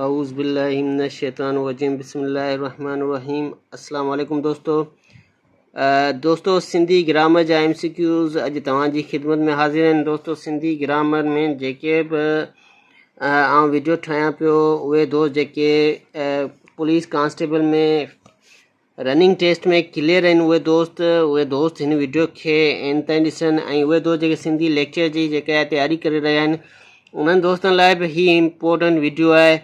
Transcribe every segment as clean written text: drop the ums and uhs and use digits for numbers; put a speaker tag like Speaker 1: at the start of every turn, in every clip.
Speaker 1: اعوذ بالله من الشيطان الرجيم بسم الله الرحمن الرحيم السلام عليڪم دوستو دوستو سنڌي گرامر جا ايم سي ڪيوز اڄ توهان جي خدمت ۾ حاضر آهن دوستو سنڌي گرامر ۾ جيڪي به آئون ويڊيو ٺاهيان پيو اهي دوست جيڪي police constable ۾ running test ۾ clear آهن اهي دوست اهي دوست هن ويڊيو کي اينڊ تائين ڏسن ۽ اهي دوست جيڪي سنڌي ليڪچر جي جيڪا تياري ڪري رهيا آهن انهن دوستن لاء به هي امپورٽنٽ ويڊيو آهي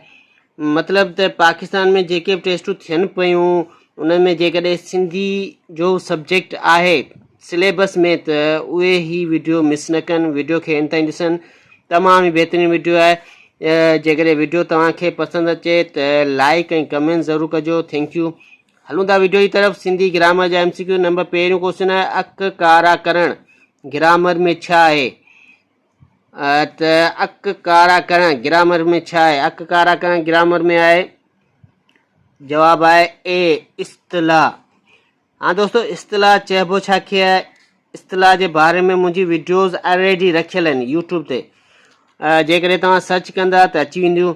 Speaker 1: مطلب ته پاڪستان ۾ جيڪي به ٽيسٽون ٿين پيون انهن ۾ جيڪڏهن سنڌي جو سبجيڪٽ آهي سليبس ۾ ته اهي هي ويڊيو مس نه ڪن ويڊيو کي اينڊ تائين ڏسن تمام ئي بهترين ويڊيو آهي جيڪڏهن ويڊيو توهان کي پسند اچي ته لائڪ ۽ ڪمينٽ ضرور ڪجو thank you هلون ٿا ويڊيو جي طرف سنڌي گرامر جا ايم سي ڪيو نمبر پهريون ڪوشچن آهي اک ڪارا ڪرڻ گرامر ۾ ڇا آهي ته اک ڪارا ڪرڻ گرامر ۾ ڇا آهي اک ڪارا ڪرڻ گرامر ۾ آهي جواب آهي اي اصطلاح ها دوستو اصطلاح چئبو ڇا کي آهي اصطلاح جي باري ۾ منهنجي وڊيوز آلريڊي رکيل آهن يوٽيوب تي جيڪڏهن توهان سرچ ڪندا ته اچي وينديون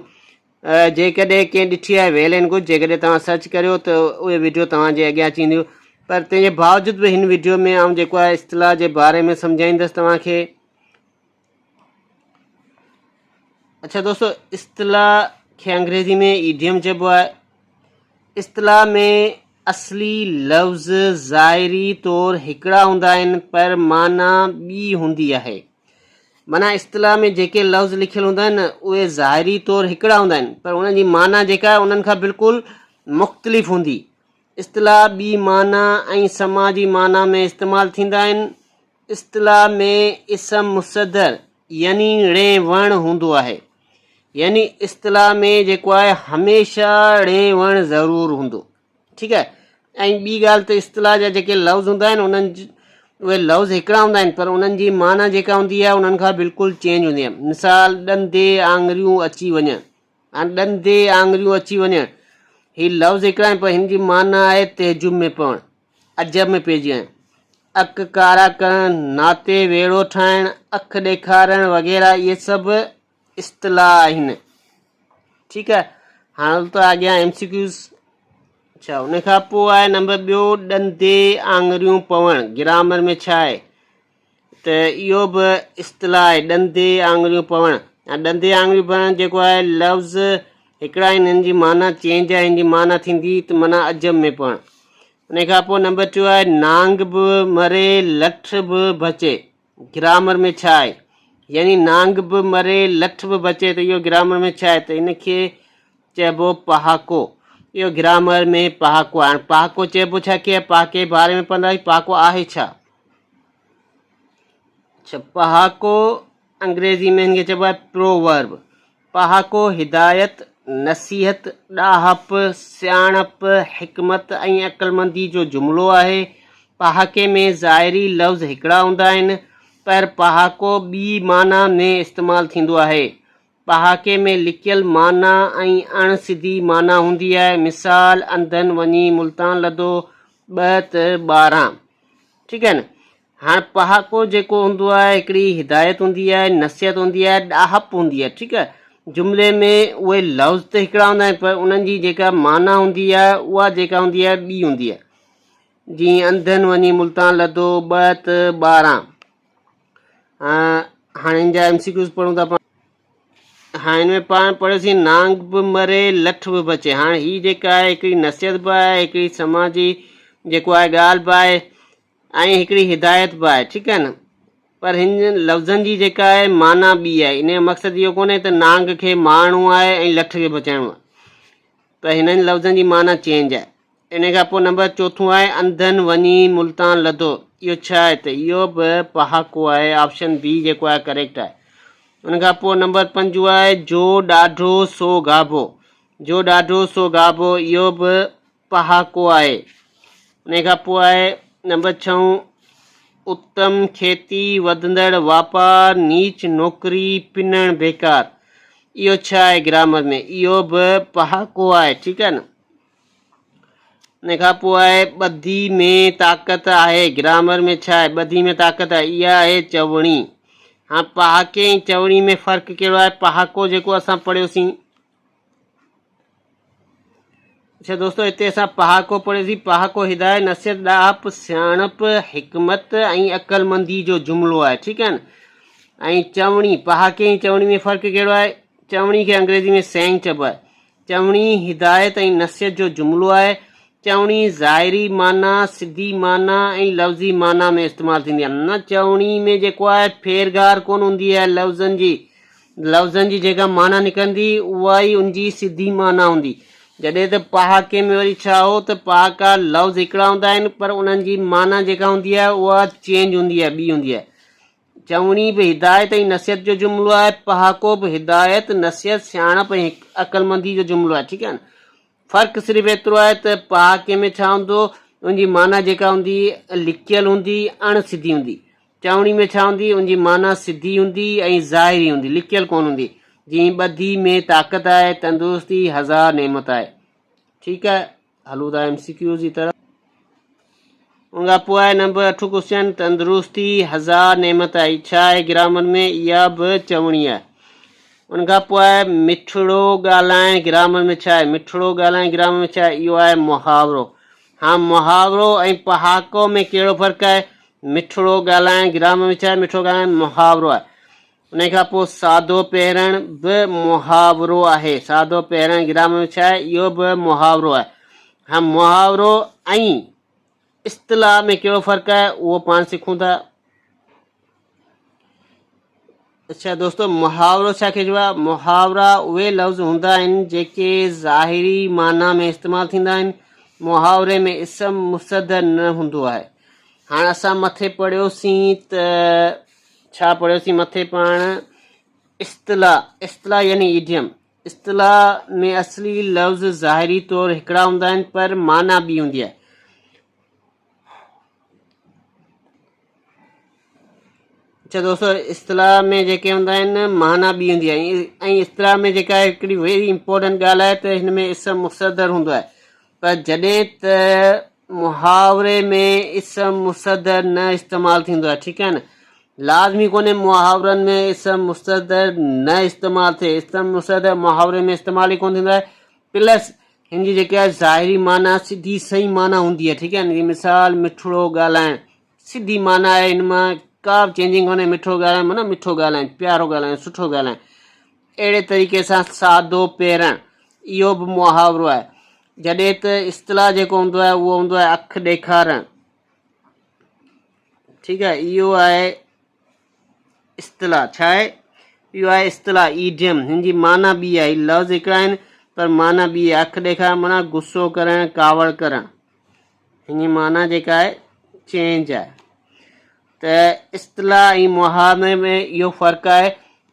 Speaker 1: جيڪڏهن ڪنهن ڏٺي آهي ويل اينڊ گڊ جيڪڏهن توهان سرچ ڪريو ته اهي وڊيو توهان جي اڳيان اچي وينديون پر تنهن جي باوجود به هن وڊيو ۾ آئون جيڪو آهي اصطلاح جي باري ۾ سمجهائيندس توهان کي اچھا دوستو اصطلاح کي انگريزي ۾ ايڊيم چئبو آهي اصطلاح ۾ اصلي لفظ ظاهري طور هڪڙا هوندا آهن پر معنيٰ ٻي هوندي آهي. معنيٰ اصطلاح ۾ جيڪي لفظ لکيل هوندا آهن اهي ظاهري طور هڪڙا هوندا آهن پر انهن جي معنيٰ جيڪا آهي انهن کان بلڪل مختلف هوندي. اصطلاح ٻي معنيٰ ۽ سماجي معنيٰ ۾ استعمال ٿيندا آهن. اصطلاح ۾ اسم مصدر يعني ڙي وڻ هوندو آهي. يعني اصطلاح ۾ جيڪو آهي هميشه ڙي وڻ ضرور هوندو. ٺيڪ آهي ۽ ٻي ڳالهه ته اصطلاح جا جيڪي لفظ هوندا آهن انهن اهي لفظ هڪڙا هوندا آهن پر انهن جي معنيٰ جيڪا هوندي آهي انهن کان بلڪل چينج هوندي آهي. مثال ڏندي آڱريون اچي وڃڻ هاڻ ڏندي آڱريون اچي وڃڻ هي لفظ هڪڙا آهن پر هن جي معنيٰ آهي تعجب ۾ پوڻ. عجب ۾ پئجي وڃڻ، اک ڪارا ڪرڻ، ناتي ويڙهو ٺاهڻ، اک ڏيکارڻ وغيره اهي سڀ اصطلاح آهن. ٺيڪ آهي هاڻ ته اڳيان ايم سي ڪيوز اڇا ان کان پوء آهي نمبر ٻيو ڏندي آڱريون پوڻ گرامر ۾ ڇا آهي ته اهو به اصطلاح آهي ڏندي آڱريون پوڻ ۽ ڏندي آڱريون پوڻ جيڪو آهي لفظ هڪڙا آهن هن جي معنيٰ چينج آهي هن جي معنيٰ ٿيندي ته معنيٰ عجب ۾ پوڻ ان کان پوء نمبر ٽيون آهي نانگ به مري لٺ به بچي گرامر ۾ ڇا آهي يعني نانگ به مري لٺ به بچي ته اهو گرامر ۾ ڇا آهي ته ان کي چئبو پهاڪو اهو گرامر ۾ پهاڪو آهي هاڻي پهاڪو چئبو ڇا کي آهي پهاڪي جي باري ۾ پڙهنداسين پهاڪو آهي ڇا اڇا پهاڪو انگريزي ۾ هن کي چئبو آهي پروورب پهاڪو هدايت، نصيحت، ڏاهپ، سياڻپ، حڪمت ۽ عقلمندي جو جملو آهي. پهاڪي ۾ ظاهري لفظ هڪڙا هوندا آهن، پر پهاڪو ٻي معنيٰ ۾ استعمال ٿيندو آهي. پهاڪي ۾ لڪيل معنيٰ ۽ اڻ سڌي معنيٰ هوندي آهي. مثال، انڌن وڃي ملتان لڌو، ٻه ته 12. ٺيڪ آهي نه؟ هاڻ پهاڪو جيڪو هوندو آهي هڪڙي هدايت هوندي آهي، نصيحت هوندي آهي، ڏاهپ هوندي آهي، ٺيڪ آهي. جملي ۾ اهي لفظ ته هڪڙا هوندا آهن پر انهن جي جيڪا معنيٰ هوندي آهي اها جيڪا هوندي آهي ٻي هوندي آهي. جيئن انڌن وڃي ملتان لڌو، ٻه ته 12. هاڻي ان جا ايم سي ڪيوز پڙهون ٿا پاڻ. هاڻي ان ۾ پاڻ پڙهيوسين نانگ به مري لٺ به بچي. هاڻي هي جيڪا آهي هڪڙي نصيحت به آهي، هڪڙي سماجي جيڪو آهي ڳالهه به آهي. ۽ هڪڙي هدايت به آهي ٺيڪ آهي نه پر هن لفظن جي جيڪا آهي معنيٰ ٻي آهي ان جو مقصد اهو ڪونهي ته نانگ کي مارڻو آهي ۽ لٺ کي بچائڻو آهي پر هنن لفظن جي معنيٰ چينج آهي ان کان پوء نمبر چوٿون آهي انڌن وڃي ملتان لڌو اهو ڇا آهي ته اهو به پهاڪو آهي آپشن بي جيڪو آهي ڪريڪٽ آهي ان کان پوء نمبر پنجون آهي جو ڏاڍو سو گابو جو ڏاڍو سو گابو اهو به پهاڪو آهي. انهيء کان پوء آهي نمبر ڇهون اتم کيتي، وڌندڙ واپار، نيچ نوڪري، پنڻ بيڪار. اهو ڇا آهي گرامر ۾ اهو به پهاڪو آهي ٺيڪ آهي نه. ان کان پوء آهي ٻڌي ۾ طاقت آهي گرامر ۾ ڇا آهي ٻڌي ۾ طاقت آهي اها آهي چوڻي. هاڻ پهاڪي ۽ چوڻي ۾ فرق ڪهڙو آهي پهاڪو جيڪو اسان پڙهيوسين. اڇا دوستو هتي اسان پهاڪو پڙهيوسين پهاڪو هدايت نصيحت ڏاهپ سياڻپ حڪمت ۽ عقلمندي جو جملو آهي ٺيڪ آهي نه ۽ چوڻي پهاڪي ۽ چوڻي ۾ فرق ڪهڙو آهي چوڻي کي انگريزي ۾ سينگ چئبو آهي چوڻي هدايت ۽ نصيحت جو جملو آهي چوڻي ظاهري معنيٰ سڌي معنيٰ ۽ لفظي معنيٰ ۾ استعمال ٿيندي آهي نه چوڻي ۾ جيڪو آهي ڦيرگهار ڪونه هوندي آهي لفظن جي لفظن جي جيڪا معنيٰ نڪرندي اها ئي ان جي سڌي معنيٰ هوندي. جڏهن ته پهاڪي ۾ وري ڇا هو ته پهاڪا لفظ هڪڙا هوندا آهن پر انهن جي معنيٰ جيڪا هوندي آهي اها چينج هوندي آهي ٻي هوندي آهي. چوڻي به هدايت ۽ نصيحت جو جملو آهي، پهاڪو به هدايت، نصيحت، سياڻپ ۽ عقلمندي جو جملو آهي ٺيڪ آهي نه. فرق صرف ايترو آهي ته پهاڪي ۾ ڇا هوندو ان جي معنيٰ جيڪا هوندي لڪيل هوندي اڻ سڌي هوندي. چوڻي ۾ ڇا هوندي ان جي معنيٰ سڌي هوندي ۽ ظاهري هوندي لڪيل ڪونه هوندي. جيئن ٻڌي ۾ طاقت آهي تندرستي هزار نعمت آهي. ٺيڪ آهي هلون ٿا ايم سي ڪيوز جي طرف. ان کان پوء آهي نمبر اٺ ڪوشچن تندرستي هزار نعمت آهي ڇا آهي گرامر ۾ اها به چوڻي آهي. ان کان پوء آهي مٺڙو ڳالهائڻ گرامر ۾ ڇا آهي مٺڙو ڳالهائڻ گرامر ۾ ڇا آهي اهو آهي محاورو. ها محاورو ۽ پهاڪو ۾ ڪهڙو فرق آهي مٺڙو ڳالهائڻ گرامر ۾ ڇا آهي مٺڙو ڳالهائڻ محاورو آهي. ان کان پوء سادو پهرڻ به محاورو آهي. سادو پهرڻ گرامر ۾ ڇا آهي؟ اهو به محاورو آهي. ها محاورو ۽ اصطلاح ۾ ڪهڙو فرق آهي اهو پاڻ سکون ٿا. اچھا دوستو محاورو ڇا کي چئبو آهي؟ محاورا اهي لفظ هوندا آهن جيڪي ظاهري معنيٰ ۾ استعمال ٿيندا آهن. محاوري ۾ اسم مصدر نه هوندو آهي. هاڻ اسان مٿي پڙهيوسين ته ڇا پڙهيوسين مٿي پاڻ اصطلاح، اصطلاح يعني ايڊيم، اصطلاح ۾ اصلي لفظ ظاهري طور هڪڙا هوندا آهن پر معنيٰ ٻي هوندي آهي. اچھا دوستو اصطلاح ۾ جيڪي هوندا آهن معنيٰ ٻي هوندي آهي ۽ اصطلاح ۾ جيڪا هڪڙي ويري امپورٽنٽ ڳالهه آهي ته هن ۾ اسم مصدر هوندو آهي پر جڏهن ته محاوري ۾ اسم مصدر نه استعمال ٿيندو آهي ٺيڪ آهي نه لازمي ڪونهي محاورن ۾ اسم مصدر نه استعمال ٿئي اسم مصدر محاوري ۾ استعمال ئي ڪونه ٿيندو آهي پلس هن جي جيڪا ظاهري معنيٰ سڌي صحيح معنيٰ هوندي آهي ٺيڪ آهي نه مثال مٺڙو ڳالهائڻ سڌي معنيٰ آهي هن مان ڪا به چينجنگ ڪونهي مٺو ڳالهائڻ معنيٰ مٺو ڳالهائڻ پيارو ڳالهائڻ سٺو ڳالهائڻ اهڙي طريقي سان سادو پهرڻ اهو به محاورو آهي جڏهن ته اصطلاح جيڪو هوندو آهي اهو هوندو آهي اک ڏيکارڻ ٺيڪ آهي اهو آهي اصطلاح ڇا آهي اهو آهي اصطلاح ايڊيم هن جي معنيٰ ٻي آهي لفظ هڪڙا آهن پر معنيٰ ٻي آهي اک ڏيکارڻ معنيٰ غصو ڪرڻ ڪاوڙ ڪرڻ هن جي معنيٰ جيڪا آهي چينج آهي ته اصطلاح ۽ محاوري ۾ اهو فرق آهي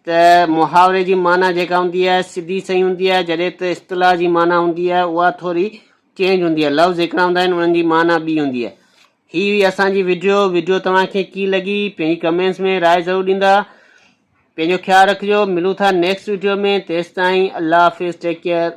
Speaker 1: ته محاوري جي معنيٰ جيڪا هوندي آهي سڌي صحيح هوندي آهي جڏهن ته اصطلاح جي معنيٰ هوندي آهي اها ٿوري چينج هوندي آهي لفظ هڪڙا هوندا آهن انهن جي معنيٰ ٻي هوندي آهي هي هئي اسان جي وڊيو وڊيو توهان کي ڪي لڳي پنهنجي ڪمينٽس ۾ راء ضرور ڏيندا پنهنجو خيال رکجو ملون ٿا نيڪسٽ وڊيو ۾ تيستائين الله حافظ ٽيڪ ڪيئر.